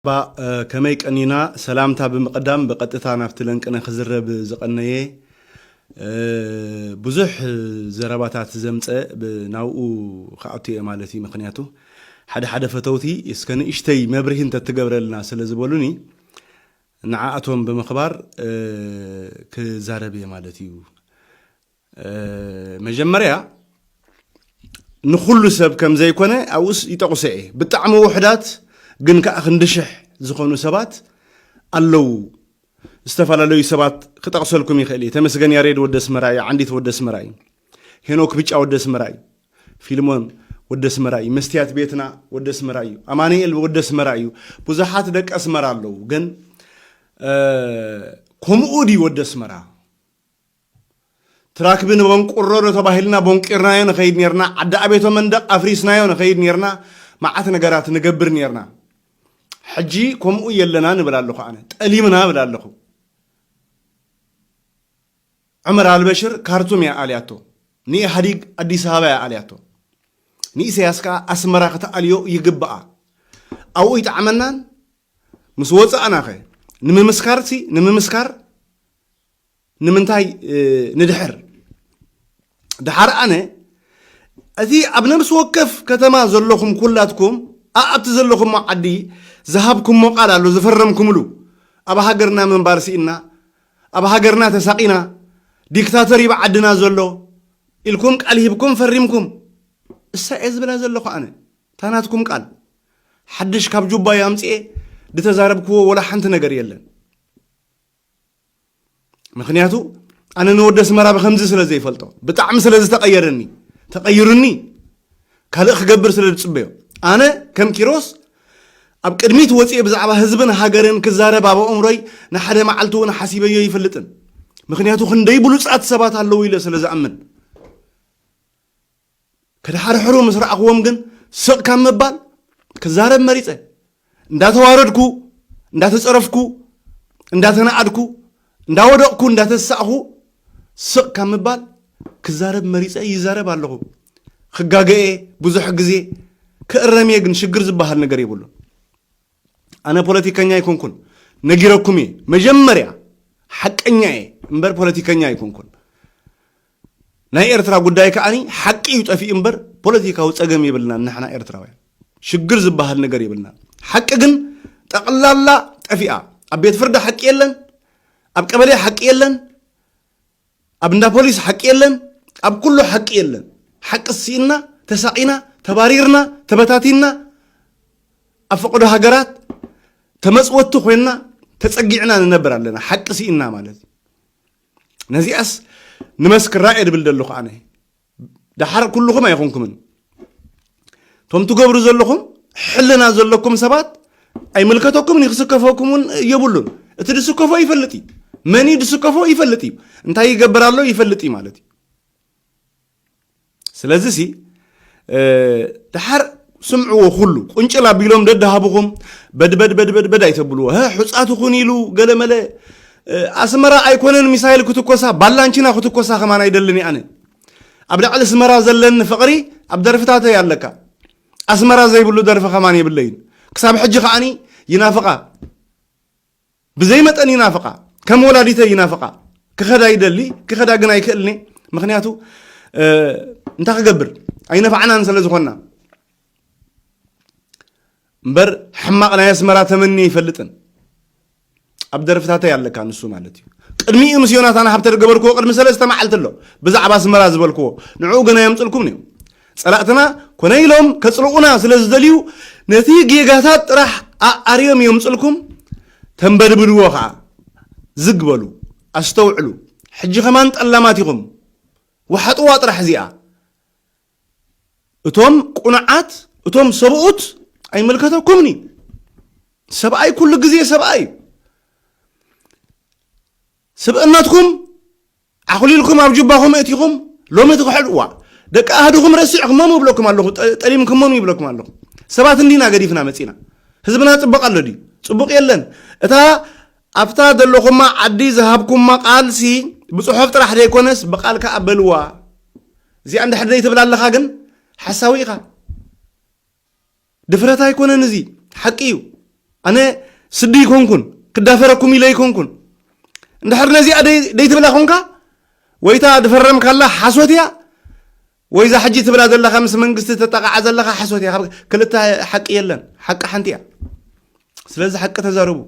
ባ ከመይ ቀኒና? ሰላምታ ብምቕዳም ብቐጥታ ናብቲ ለንቅነ ክዝረብ ዝቐነየ ብዙሕ ዘረባታት ዘምፀ ናብኡ ክኣቱ እየ ማለት እዩ። ምክንያቱ ሓደ ሓደ ፈተውቲ እስከ ንእሽተይ መብርሂ እንተትገብረልና ስለ ዝበሉኒ ንዓኣቶም ብምኽባር ክዛረብ እየ ማለት እዩ። መጀመርያ ንኹሉ ሰብ ከም ዘይኮነ ኣብኡስ ይጠቕሶ እየ። ብጣዕሚ ውሕዳት ግን ከዓ ክንዲ ሽሕ ዝኾኑ ሰባት ኣለዉ። ዝተፈላለዩ ሰባት ክጠቕሰልኩም ይኽእል እየ። ተመስገን ያሬድ ወዲ ኣስመራ እዩ፣ ዓንዲት ወዲ ኣስመራ እዩ፣ ሄኖክ ብጫ ወዲ ኣስመራ እዩ፣ ፊልሞን ወዲ ኣስመራ እዩ፣ መስትያት ቤትና ወዲ ኣስመራ እዩ፣ ኣማኑኤል ወዲ ኣስመራ እዩ። ብዙሓት ደቂ ኣስመራ ኣለዉ። ግን ከምኡ ድዩ ወዲ ኣስመራ? ትራክቢ ንበንቁሮ ዶ ተባሂልና ቦንቂርናዮ ንኸይድ ኔርና። ዓዲ ኣቤቶ መንደቕ ኣፍሪስናዮ ንኸይድ ኔርና። መዓት ነገራት ንገብር ኔርና። ሕጂ ከምኡ የለና ንብል ኣለኹ። ኣነ ጠሊምና ብል ኣለኹ። ዑመር ኣልበሽር ካርቱም እያ ኣልያቶ፣ ንኢህኣዲግ ኣዲስ ኣበባ እያ ኣልያቶ። ንኢሰያስ ከዓ ኣስመራ ክትኣልዮ ይግብኣ። ኣብኡ ይጠዓመናን ምስ ወፃእናኸ ንምምስካርሲ ንምምስካር ንምንታይ ንድሕር? ደሓር ኣነ እቲ ኣብ ነብሲ ወከፍ ከተማ ዘለኹም ኩላትኩም ኣኣብቲ ዘለኹሞ ዓዲ ዝሃብኩሞ ቃል ኣሎ ዝፈረምኩምሉ፣ ኣብ ሃገርና ምንባር ስኢና፣ ኣብ ሃገርና ተሳቒና፣ ዲክታተር ይብ ዓድና ዘሎ ኢልኩም ቃል ሂብኩም ፈሪምኩም። እሳ እየ ዝብላ ዘለኹ ኣነ ታናትኩም ቃል ሓድሽ ካብ ጁባ ኣምፅኤ ድተዛረብክዎ ወላ ሓንቲ ነገር የለን። ምክንያቱ ኣነ ንወዲ ኣስመራ ብከምዚ ስለ ዘይፈልጦ ብጣዕሚ ስለ ዝተቀየረኒ ተቀይሩኒ ካልእ ክገብር ስለ ዝፅበዮ ኣነ ከም ኪሮስ ኣብ ቅድሚት ወፅኤ ብዛዕባ ህዝብን ሃገርን ክዛረብ ኣብ ኣእምሮይ ንሓደ መዓልቲ እውን ሓሲበዮ ይፈልጥን። ምክንያቱ ክንደይ ብሉፃት ሰባት ኣለዉ ኢለ ስለ ዝኣምን ከድሓርሕሩ ምስ ረኣኽዎም ግን ስቕ ካብ ምባል ክዛረብ መሪጸ። እንዳተዋረድኩ፣ እንዳተጸረፍኩ፣ እንዳተናኣድኩ፣ እንዳወደቕኩ፣ እንዳተሳእኹ ስቕ ካብ ምባል ክዛረብ መሪጸ ይዛረብ ኣለኹ። ክጋገየ ብዙሕ ግዜ ክእረምየ ግን ሽግር ዝበሃል ነገር የብሉን። ኣነ ፖለቲከኛ ኣይኮንኩን፣ ነጊረኩም እየ። መጀመርያ ሓቀኛ እየ እምበር ፖለቲከኛ ኣይኮንኩን። ናይ ኤርትራ ጉዳይ ከዓኒ ሓቂ እዩ ጠፊኡ እምበር ፖለቲካዊ ጸገም የብልናን። ንሕና ኤርትራውያን ሽግር ዝበሃል ነገር የብልናን። ሓቂ ግን ጠቕላላ ጠፊኣ። ኣብ ቤት ፍርዲ ሓቂ የለን፣ ኣብ ቀበሌ ሓቂ የለን፣ ኣብ እንዳ ፖሊስ ሓቂ የለን፣ ኣብ ኩሉ ሓቂ የለን። ሓቂ ስኢና፣ ተሳቒና፣ ተባሪርና፣ ተበታቲና፣ ኣብ ፈቐዶ ሃገራት ተመጽወቲ ኮይና ተጸጊዕና ንነብር ኣለና። ሓቂ ስኢና ማለት እዩ። ነዚኣስ ንመስክራ እየ ድብል ዘለኹ ኣነ። ደሓር ኩልኹም ኣይኾንኩምን። እቶም ትገብሩ ዘለኹም ሕልና ዘለኩም ሰባት ኣይምልከተኩምን እዩ፣ ክስከፈኩም እውን የብሉን። እቲ ድስከፎ ይፈልጥ እዩ፣ መን እዩ ድስከፎ ይፈልጥ እዩ፣ እንታይ ይገብር ኣሎ ይፈልጥ እዩ ማለት እዩ። ስለዚ ሲ ደሓር ስምዕዎ፣ ኩሉ ቁንጭል ኣቢሎም ደድሃብኹም በድበድ በድበድ በድ ኣይተብልዎ። ህ ሑፃት ኹን ኢሉ ገለመለ ኣስመራ ኣይኮነን ሚሳይል ክትኮሳ፣ ባላንቺና ክትኮሳ ከማን ኣይደልን ኣነ። ኣብ ልዕሊ ኣስመራ ዘለኒ ፍቕሪ ኣብ ደርፍታተይ ኣለካ። ኣስመራ ዘይብሉ ደርፊ ከማን የብለይን። ክሳብ ሕጂ ከዓኒ ይናፍቓ፣ ብዘይ መጠን ይናፍቓ። ከም ወላዲተይ ይናፍቓ። ክኸዳ ይደሊ፣ ክኸዳ ግን ኣይክእልኒ። ምክንያቱ እንታይ ክገብር፣ ኣይነፋዕናን ስለ ዝኾንና። እምበር ሕማቕ ናይ ኣስመራ ተመኒ ይፈልጥን። ኣብ ደርፍታተይ ኣለካ ንሱ ማለት እዩ። ቅድሚኡ ምስ ዮናታን ሃብተ ዝገበርክዎ ቅድሚ ሰለስተ መዓልቲ ኣሎ፣ ብዛዕባ ኣስመራ ዝበልክዎ። ንዕኡ ገና የምፅልኩም እዮም። ፀላእትና ኮነ ኢሎም ከፅልኡና ስለ ዝደልዩ ነቲ ጌጋታት ጥራሕ ኣኣርዮም የምፅልኩም። ተንበድብድዎ ከዓ። ዝግ በሉ፣ ኣስተውዕሉ። ሕጂ ከማን ጠላማት ኢኹም። ወሓጥዋ ጥራሕ እዚኣ። እቶም ቁኑዓት፣ እቶም ሰብኡት ኣይምልከተኩምን እዩ። ሰብኣይ ኩሉ ግዜ ሰብኣይ እዩ። ስብእነትኩም ኣኹሊልኩም ኣብ ጁባኹም እቲኹም ሎሚ ትክሕድዋ። ደቂ ኣህድኹም ረሲዕኩሞም ይብለኩም ኣለኹ፣ ጠ-፣ ጠሊምኩሞም ይብለኩም ኣለኹ። ሰባት እንዲና ገዲፍና መፂና። ህዝብና ፅቡቕ ኣሎ ድዩ? ፅቡቕ የለን። እታ ኣብታ ዘለኹማ ዓዲ ዝሃብኩማ ቃልሲ ብፅሑፍ ጥራሕ ዘይኮነስ ብቃል ከዓ በልዋ። እዚኣ እንድሕር ዘይትብል ኣለኻ ግን ሓሳዊ ኢኻ። ድፍረት ኣይኮነን፣ እዚ ሓቂ እዩ። ኣነ ስዲ ይኮንኩን ክዳፈረኩም ኢለ ይኮንኩን። እንድሕር ነዚኣ ደይ- ደይትብላ ኮንካ፣ ወይታ ዝፈረምካላ ሓሶት እያ፣ ወይዛ ሕጂ ትብላ ዘለኻ ምስ መንግስቲ ተጠቃዓ ዘለኻ ሓሶት እያ። ካብ ክልተ ሓቂ የለን፣ ሓቂ ሓንቲ እያ። ስለዚ ሓቂ ተዛረቡ።